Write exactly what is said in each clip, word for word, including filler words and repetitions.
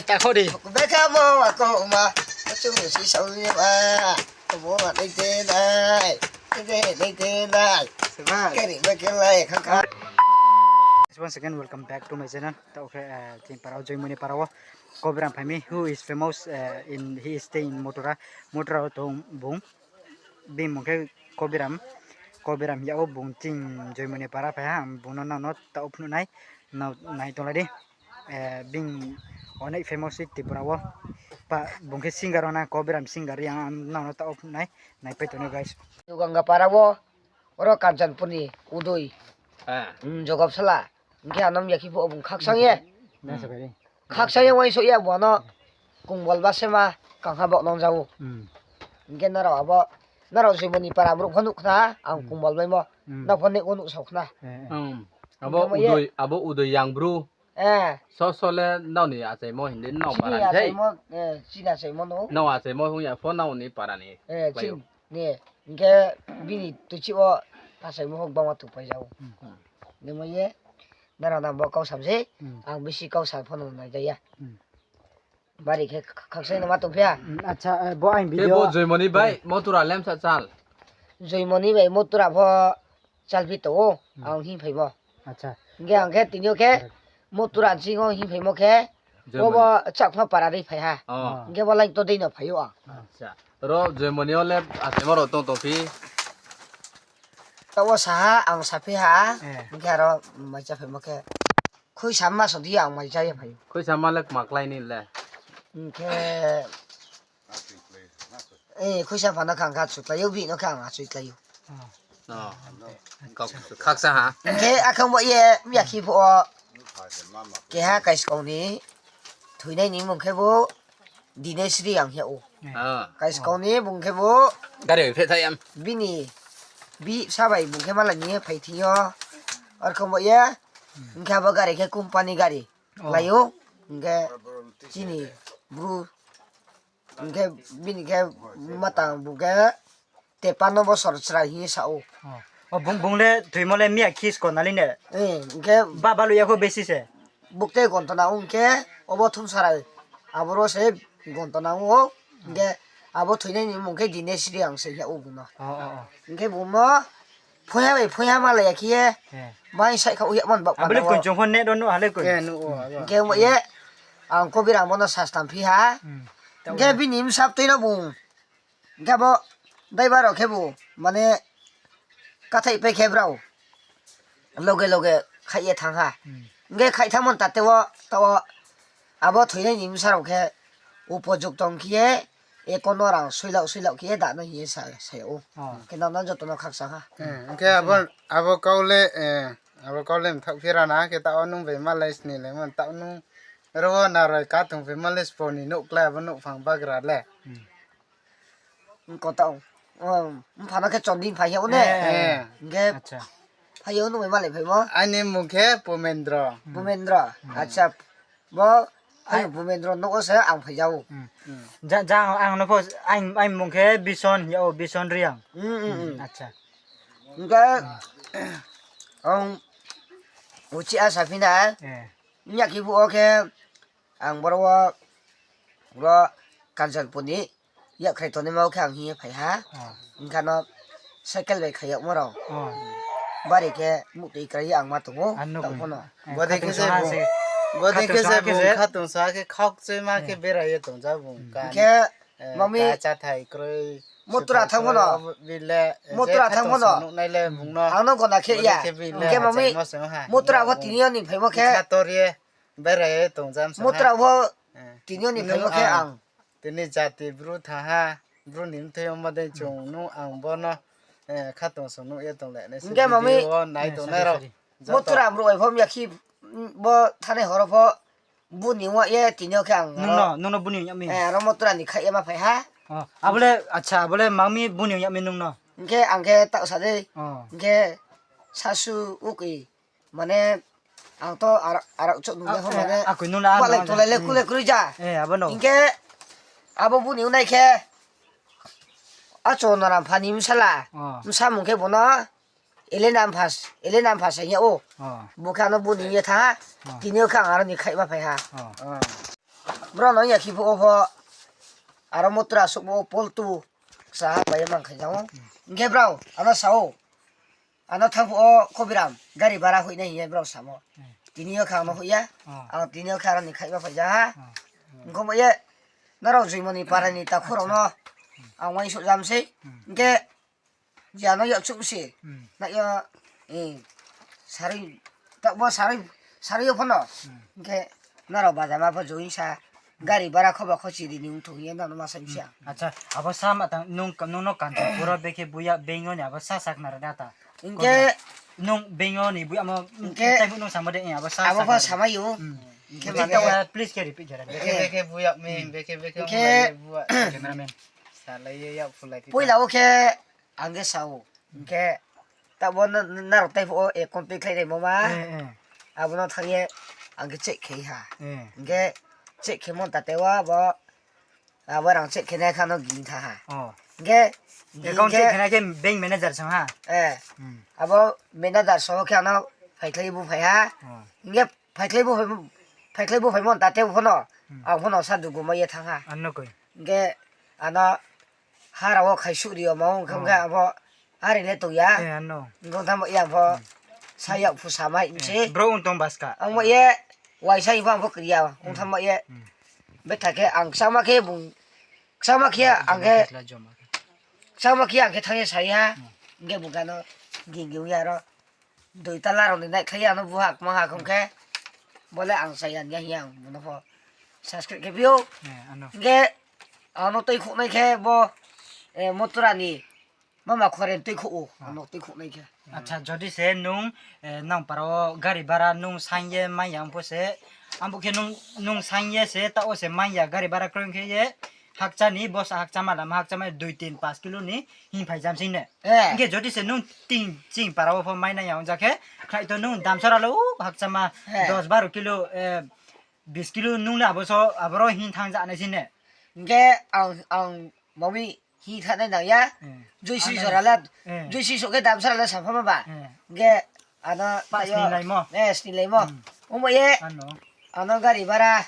Takhodi. Beka mo ako ma. Kachu si sawi ma. Mo ma dai te dai. Te dai te dai. Kari ma ke lai khang kha. Once again, welcome back to my channel. Ta okay, uh, tin parao Joymoni parao. Kobiram phaimi, who is famous, uh, in, he is stay in Motura. Motura to bung. Bini mung khe Kobiram, Kobiram yao bung ching Joymoni para phai ha, bungno nono ta uphnu nai, no nai tongla di. Eh, bini onek famous si Tripura o. Pa, bung khe singer ona, Kobiram singer yang nono ta uphnu nai, nai pai tongo guys. Ganga para o, oro Kanchanpur ni Udoi. Ah. Hmm, Jogopsala. Hingke ano wngya khe bo bung khakchang ye. Khakchang ye uaisuk ya bo ano kungbolba sema kangha bok nong jago. Hmm. Hingke norok abo, norok Joymoni para borok pho nuk khna, ang Hmm. kungbolbai mo. Hmm. Nok pho nek o nuk sok khna. Eh, eh. Hmm. Abo Hingke mo ye Udoi, abo Udoi yang bru. Eh. So so le noni achaimo hindi nong Chini para ni sei. achaimo, eh, chini achaimo no. Nong achaimo hung ya pho noni para ni. Eh, Klaio. Chini, ne. Hingke bini tuchi o achaimo hok bangma tupai jago. Hmm. Nima ye, nara na bo kau samse, Hmm. ang bisi kau sa phano nai jaya. Hmm. Bari khe khakchai no ma tong phiya. Hmm, acha, eh, bo ang Khe video. Bo Joymoni bai, Hmm. Motura lemsa chal. Joymoni bai Motura pho chalphi tongo, Hmm. ang hin phaimo. Acha. Hingke ang khe tini o khe Correct. Motura chingo hin phaimo khe, Joymoni. Bo bo chakma para ri phai ha. Oh. Hingke bo line to dei no phaio ang. Acha. Ro Joymoni o le achaimo rok tong tong phi. Tabo saha, ang saphi ha, Eh. Hingke aro mai cha phaimo khe, khoi samma sodi ang mai cha ya phai. Khoi samma le kma klai ni le. Hingke, eh, khoi sa phano khang kha chuklaio, bino khang achoi klaio. Oh. Oh. Kok khaksa ha. Hingke akhang bo ye, miya khi pho, keha kaiskong ni, thuinai ni mung khe bo, Dinesh Reang he o. Ah. Kaiskong ni bung khe bo Gari phe thai am. Bini bi sabai bung khe malai ni phai thio. Ar khe bo ye. Hingkhe bo gari khe company gari. Oh. Laio. Hingkhe chini bru. Hingkhe bini khe matang bung khe tepano bosor chwrai hi sa o. Oh. Oh, bung, bung le thwimo le miya khis ko nali ne. Eh, hingkhe ba balu yakho besi se. Bukte gontona wngkhe obo thumsarai aboro se gontona wngo, hingke abo thwinaini mung khe Dinesh Reang se ya o buno. Oh, oh, oh. Hingke bumo phoya bai phoya malaya khiye, eh, bai sai kha uya man bak. Abole pano. Kunchung phone net ono hale kun. Eh, nu o, abo. Hingke mo ye ang Kobirang bono sastam phi ha. Hmm. Hingke bini msap twi no bung. Hingke abo driver rok khe bo mane kathai pai khe brao loge loge khai ye thang ha. Hmm. Hingke khai thangmani tate o tao abo thwinaini bwsa rok khe upojukto wngkhe ye ekono rang suilok suilok khe ye dano hiye sa, sa o. Oh. Hingke nono jotono khaksa ha. Hmm, hingke abo, abo kau le, eh, abo kau le mthak phira na khe tao nwng bai malai sini le man tao nwng ro naroi kathung bai malai sponi nuk le abo nuk phang bagra le. Hmm. Kota o. Mphano khe chonding phai ya o ne. Eh. Hingke acha. Phai ya o nungwi malai phai mo. Ani mung khe Pumendro. Pumendro. Hmm. Acha. Bo ani Pumendro nugo se ang phai ya o. Hmm. Hmm. Ja, ja ang no pho ang, ang mung khe Bison ya o, Bison Reang. Hmm, hmm, hmm. Acha. Hingke ang uchi asa phina. Eh. Nya ki bu o khe ang boro o ro Kanchanpur ni. Yakhrai tonwi ma khe ang hiye phai ha. Ah. Hingkhano cycle bai khaiyokma rok. Ah. Bari khe muktwi kwrwi ang ma tongo. Ah, nugwi. Tongphano. Eh, bodei khe se bung, bodei khe se bung khatungsa khe khok chwi ma khe beraiye tongjak bung. Hmm. Hingkhe mami kacha thai kwrwi. Motora thangmano. Motora thangmano. Nuknai le bungno. Ang no gona khe ya. Hingkhe mami motora bo tini ani phaimo khe. Khator ye beraiye tongjak. Motora bo tini ani phaimo khe ang. Tini jati bru thaha, bru ni mtwi omo de chwng nu ang bono, eh, khatungsung nukya tong le nai se. Hingke mami video o nai tongnai rok. Motora bru bai phom ya khi, mm, bo thani horo pho bu ni wa ye tini o khe ang nungno, nungno bu ni ya mi. Eh, aro motora ni khai ya ma phai ha. Oh, abole, acha, abole mami bu ni ya mi nungno. Hingke ang khe tak sa de. Oh. Hingke sasu ukui. Mane ang to arak, arak chok nungya ho mane. Akui nung la balai tolai le kule kuri ja. Eh, abo no. Hingke abo buni unai khe acho naram phani msala. Oh. Msa mung khe bono ele nam phas, ele nam phas ya o. Oh. Bo khe ano buni ye tha. Oh. Tini o khe ang aro ni khai ma phai ha. Oh. Oh. Bro no ya khibo opho. Aro motor asuk bo pol tu. Sa ha pai mang khai jao. Hingke bro, ano sao. Ano thang o Kobiram, gari bara hui nai hiye bro samo. Hmm. Tini o kha ano huya. Hmm. Ang tini o kha ni khaiba phai ja ha. Hmm. Hingke mo ye. Norok Joymoni para ni ta khoro no. Ang wai su jam sei. Hmm. Hingke Jano yok chuk si. Hmm. Na yo, eh, sari, tak bo sari, sari yo phono. Hmm. Hingke norok bajama pho join sa. Gari bara khoba khochi rini wngthok ye nono masa wngsi ang. Acha, abo sa ma tang nung, nung no Kanchanpur o bekhe buya bengo ni abo sa sak nara data. Hingke nung bengo ni buya mo hingke tai nung samo de abo sa abo sak pho nara. Samayo. Hmm. Hingke mane please ke repeat jara. Bekhe bekhe buya mi, bekhe bekhe hingke buya. Cameraman. Salai ye yak phulai. Puila o khe Ang khe sao, hingke tabok no narok tei o account twi khlai rimo ma. Eh, eh. Abono thangye ang khe check khai ha. Eh. Hingke check khai mon ta tei o abo, abo rang check khainai khano ging tha ha. Oh. Hingke account check khainai khe bank manager song ha. Eh. Hmm. Abo manager song khe ano phai khlai bu phai ha. Oh. Hingke phai khlai bu phai, phai khlai bu phai mon ta tei o phono. Hmm. Ang phono sa dugu ma ye thang ha. Ano koi. Hingke ano Hara o khai suri o ma wng kha, oh, wngkha abo ari le tong ya. Eh, ano. Wngkha tamo ya pho, hmm, sa yak phu sa mai, eh, se. Bro wng tong baska. Ang ma ye waisa iba ang pho kriya, wng tamo ye. Hmm. Betha khe ang sama khe bung, sama khe ang khe, sama khe ang khe thang ye sa ya. Hmm. Hingke bung kano ging ging ya ro. Dui tala rok ni naikhlai ano buhak mahak hwnkhe bole ang chaya ya hiya ang bono pho subscribe khe phio. Eh, ano. Hingke ano twi khuknai khe bo, eh, motora ni mama khore twi khuk o, ah, ano twi khuknai khe. Acha, jodi se nung, eh, nang para o gari bara nung sangye maya wngpho se, ambo khe nung, nung sangye se ta o se maya gari bara kroi khe ye hakcha ni bosa hakcha ma lama hakcha ma dui tin pas kilo ni him phai jam sing ne. Eh. Hingke jodi se nung ting ching para o pho mai nai ya wngja khe, khlai to nung damsara lo, uh, hakchama, eh, dos baro kilo, eh, bis kilo nung le abo so, aboro hin thang ja nai sine. Hingke ang, ang mami hi tha nai nang ya. Eh. Joisi ano. Jora la, eh, joisi so ke damsara la sa phama ba. Eh. Hingke ano pa tayo sni lai mo. Eh, sni lai mo. Hmm. Omo ye. Ano. Ano gari bara.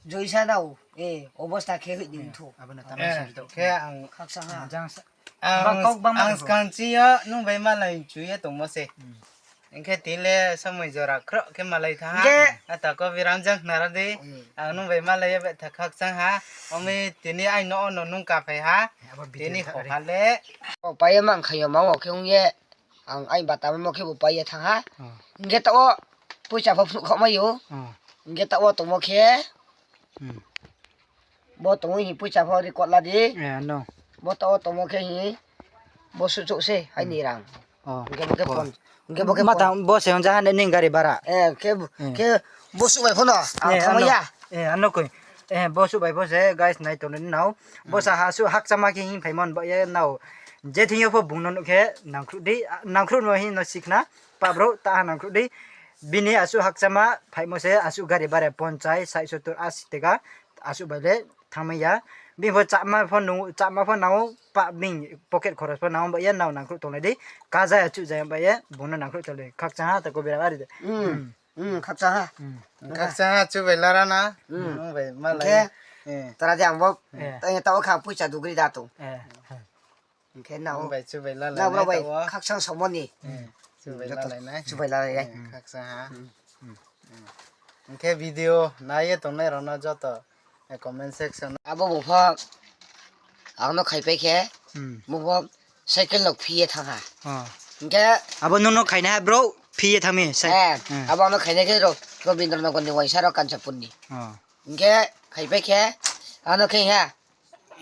Joisa nao, eh, obosta khe hoi di wngthu. Abono tamo sari tok. Khe ang khaksa ha. Jang sa. Ang, ba kok bang ang ma skanchi yo nung bai malai chuye tongmo se. Hmm. Engkhe tile samui jora khro khe malai tha ha. Engkhe ata ko biram jang nara de. Hmm. Ang nung bai malai ya betha khaksa ha. Omi tini ai no ono nung ka phai ha. Abo tini video kho hale. O paye mang khayo ma o khe ungye. Ang ai bata mo khe bo pai ya thang ha. Oh. Hingke ta o puisa pho phunuk kha mai o. Oh. Hingke ta o tongmo khe. Hmm. Bo tongwi hi puisa pho record la di. Eh, no. Bo ta o tongmo khe hi. Bo su chuk se hai ni rang. Oh. Hingke bo khe phone. Hingke bo khe mata phone. Bo se hon jahan ni gari bara. Eh, khe, eh, khe bo su bai phono. Ang eh, thangma ano. Ya. Eh, ano koi. Eh, bo su bai pho se guys nai tongni nao. Bo sa ha su hakchama khe hin phaimon ba ye nao. Je thing yo pho bung no nukhe nangkhruk di, nangkhruk no hin no sikna, pa bro ta ha nangkhruk di. Bini asu hakchama phaimo se asu gari bare ponchai, sai sottur, asi tega asu bai le thangmai ya. Bini pho chama pho nung, chama pho nao pa bini pocket khoros pho nao ba ye nao nangkhruk tonglai di. Kaja ya chu jaya ba ye bung no nangkhruk tonglai. Khakchang ha ta ko bira ari de. Hmm. Hmm. Hmm, khakchang ha. Hmm. Khakchang ha chu bai lara na. Hmm. Nung bai malai. Hingke eh. Tara de ang bo eh. Tang ye ta o kha puisa dugri da to. Eh. Hingke na o. Nung bai chu bai lalai na nai bai ta o. Khakchang somoni. Eh. Chu bai joto lalai nai. Chu bai lalai nai. Eh, khakchang ha. Hmm. Hmm. Hingke video nai ye tongnai rok no joto. Eh, comment section. Abo bo pho ang no khai pai khe. Hmm. Bo pho cycle no phiye thang ha. Oh. Hingke abo no no khaina ha bro phiye thangmi sai. Eh, hmm. Abo ang no khaina khe ro Robindra Nagar ni waisa ro Kanchanpur ni. Oh. Hingke khai pai khe ano khe ha.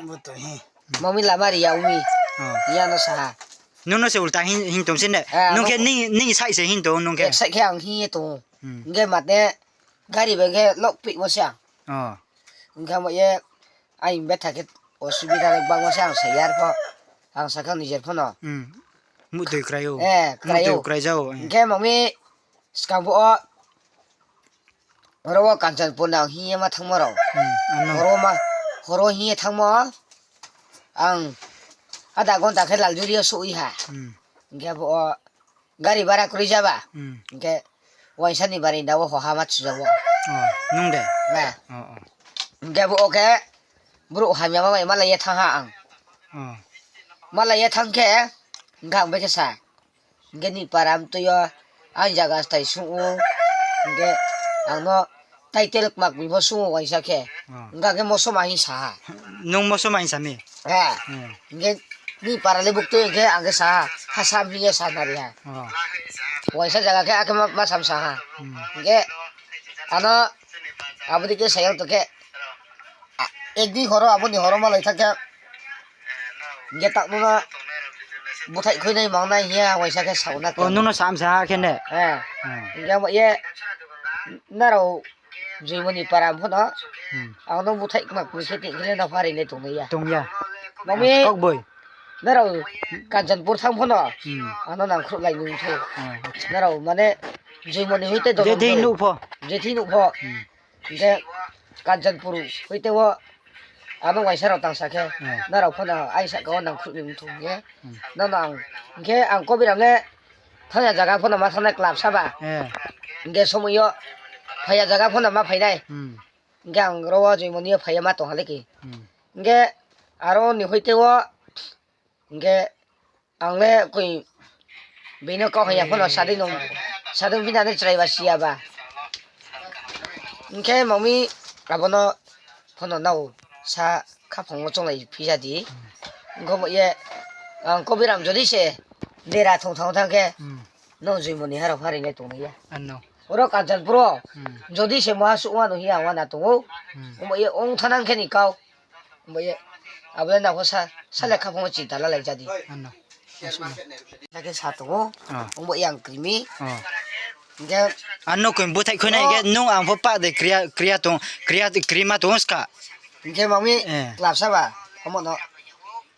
Bo to he. Mami lama ri ya umi. Oh. Ya no sa ha. Nung no se ulta hin, hin tong sin de. Eh, nung khe ning, ning sai se hin tong nung khe. Ek sai khe ang hin ye tong. Hmm. Hingke mate gari bai khe lok pi mo sa. Oh. Hingke mo ye Ai betha khe osubida le bangma se ang sai yar pho. Ang sakha nijer phono. Hmm. Mutwi kwraio. Eh, kwraio. Mutwi kwraijao, eh. Hingke mami swkang bo o oro o Kanchanpur nang hiye ma thangma rok. Hmm, ano. Oro ma, oro hiye thangma ang adha ghonta khe Laljuri o sui ha. Hmm. Hingke bo o Gari bara kwrwi jaba. Hmm. Hingke waisa ni barinda o hoha ma sujago. Oh, nung de? Na. Oh, oh. Hingke bo o khe borok hamya ma bai malaiya thang ha ang. Oh. Malaiya thang khe hingke ang bai khe sa. Hingke ni para amtwi o ang jaga tai sung o. Hingke ang no title kwmak bo sung o waisa khe. Oh. Hingke ang khe moso ma hin sa ha. Nwng moso ma hin sa ni? Ha. Hmm. Hingke ni para le buk twi hingke ang khe sa ha. Ha sam hin ya sa nari ha. Oh. Waisa jaga khe akhe ma, ma sam sa ha. Hmm. Hingke ano aboni khe sayang to khe. A-, ekdi horo aboni horo malai thangkhe. Hingke takno na bwthai khoinai mangnai hiya waisa khe sauna. O, nwngno sam sa ha khe ne? Eh. Hmm. Hingke amo ye narao Joymoni para phano. Hmm. Ang no bwthai kwma kwrwi khe tongkhe no pharinai tongnai ya. Tongya. Mami. Kok boi. Narao Kanchanpur thang phano. Hmm. Ano nang khrup lai nung tho. Oh, acha. Narao mane Joymoni hoite. Jethi nuk pho. Jethi nuk pho. Hmm. Hingke Kanchanpur hoite o ano waisa rok tangsa khe, hmm, norok phano ai saka o nang khulumung thung ye. Hmm. Nono ang, hingke ang Kobiram le thangya jaga phano ma thangnai club saba. Eh. Hingke somoi o phaiya jaga phano ma phainai. Hmm. Hingke ang oro o Joymoni o phaiya ma tongha le ki. Hmm. Hingke aro ni hoite o Hingke ang le koi bini kok haya phano sadui nung, sadui bini ani chwrai ba siya ba. Hingke mami abono phano nao sa khapang o chonglai phisa di. Hingke omo ye ang Kobiram jodi se dera thong thong thang khe, hmm, no Joymoni harok harinai tongnai ya. Ano. Oro Kanchanpuro, hmm, jodi se moha sukma no hiya wana tongo. Hmm. Omo ye ong thanang khe ni kau. Omo ye, abole nang pho sa, sale khaphang o chinta lalai jadi. Ano. Sakhe sa tongo. Oh. Omo yang krimi. Oh. Hingke ano koi bwthai khoinai, oh, hingke nwng ang pho pak de kriya, kriya tong, kriya, krima tong ska. Hingke mami, eh, club saba, omo no.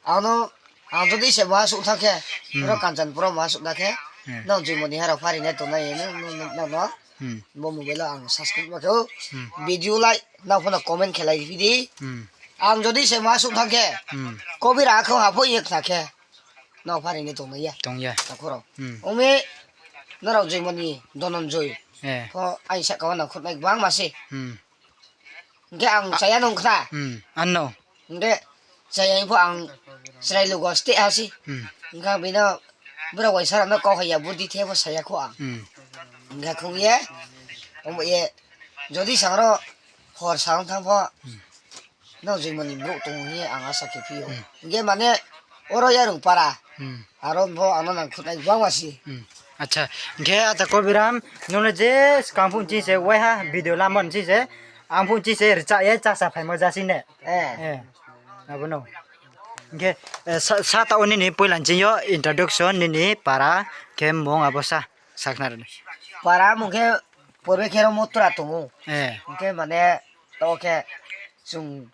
Ano, ang jodi se moha suk thang khe, hmm, oro Kanchanpuro moha suk thang khe, hmm, no Joymoni harok pharinai tongnai, no, no, no, no, no. Hmm. Bo mobile o ang subscribe ma khe o. Hmm. Video like, nang phano comment khe lai riphi di. Hmm. Ang jodi se ma suk thang khe, hmm, Kobira kho hapo yek thang khe. Nang pharinai tongnai ya. Tong ya. Takhoro. Hmm. Ome norok Joymoni, Dononjoy. Eh. Pho ai saka o nang khutnai bang ma se. Hmm. Hingke ang chaya nung khna. Hmm, ano. Hingke chaya pho ang chwrai lugo ste asi. Hmm. Hingke bino borok waisa rokno kok haiya budi the bo saya kho ang. Hmm. Hingke khung ye, omo ye, jodi sangro hor sang thang pho, hmm, no Joymoni borok tongo hinwi ang asa khe phio. Hmm. Hingke mane oro yarung para. Hmm. Aro bo ano nang khutnai bang wasi. Hmm. Acha, hingke ata Kobiram, nono je skang phung chi se waiha video lamon chi se, ang phung chi se rcha ye chasa phaimo jasi ne. Eh. Eh. Abono. Hingke, eh, sa, sa ta oni ni poilan chi yo introduction nini para khe mung abo sa, sakna rwni. Para mung khe purbe khe ro mutra tongo. Eh. Hingke mane to khe chwng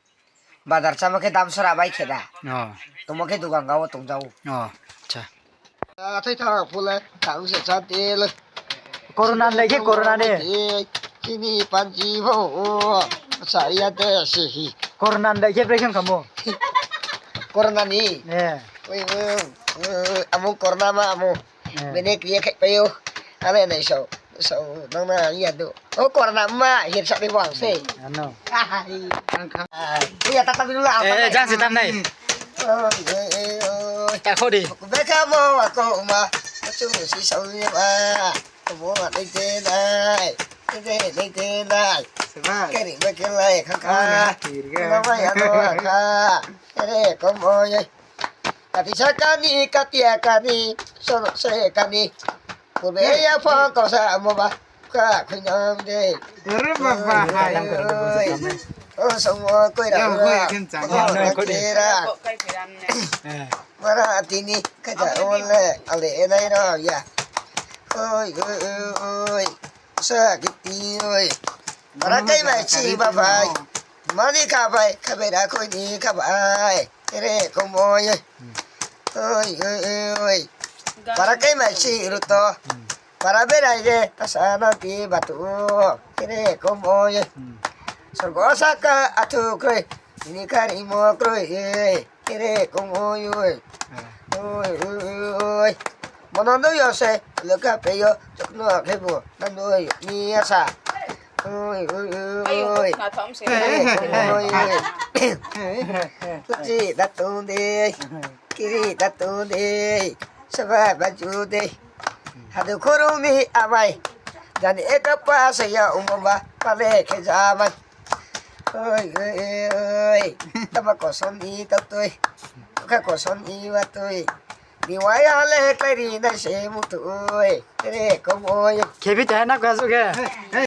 Bazar chama khe dam sora bai khe da. Oh. Tongma khe dugan gao tong jao. Oh, acha. Athai thara phule tang se cha te le. Corona le khe corona ne. Chini panji bo. Sa ya te se hi. Corona le khe bre khem kamo. Corona ni. Eh. Oi, oi, oi, amo corona ma amo. Eh. Bini kiriya khai payo. Ale nai so. So, nang na iya do. O corona ma hir sa ni bang se. Ano. Ai. Iya tata dulu lah. Eh, eh, jangan sih, tam nai. Oi, oi, oi. Tak kau di. Beka mo aku ma. Macam si sau ni ma. Kamu ada tenai. Ada tenai. Sebab. Kari beka lai kaka. Kenapa ya tu kaka? Kare komo ye. Kati sakani, kati akani, sono sekani. Purbe ya phong kau sa mo ba. Ka khuinam de. Ore baba, hai. Oi. O somo koi ra. Ya, koi ra. Koi ra. Koi ra. Eh. Mara tini kaja ole ale enai ra ya. Oi, oi, oi, oi. Sa kiti oi. Mara kai mai chi ba bai. Mani ka bai, ka bai ra koi ni ka bai. Ere komo ye. Oi, oi, oi, oi. Para kai mai si ruto. Para berai de, tasa na ti batu. Kere komo ye. Sorgo saka atu kroi. Ini kari mo kroi ye. Kere komo ye. Oi, oi, oi, oi. Mono no yo se, lo ka pe yo, chok no ke bo, na no yo, ni asa. Oi, oi, oi, Ayo, oi. Kok na thom se. Oi, oi, oi. Kuchi da tu de, kiri da tu de, saba ba ju de. Hadu khoro mi abai. Jani eka pa sa ya umba pale ke jamai. Oi, oi, oi. Tama koson i tatoi. Ka koson i watoi. Diwaya le klai ri na se mutoi. Re ko boy. Kebi ta na ka su ke.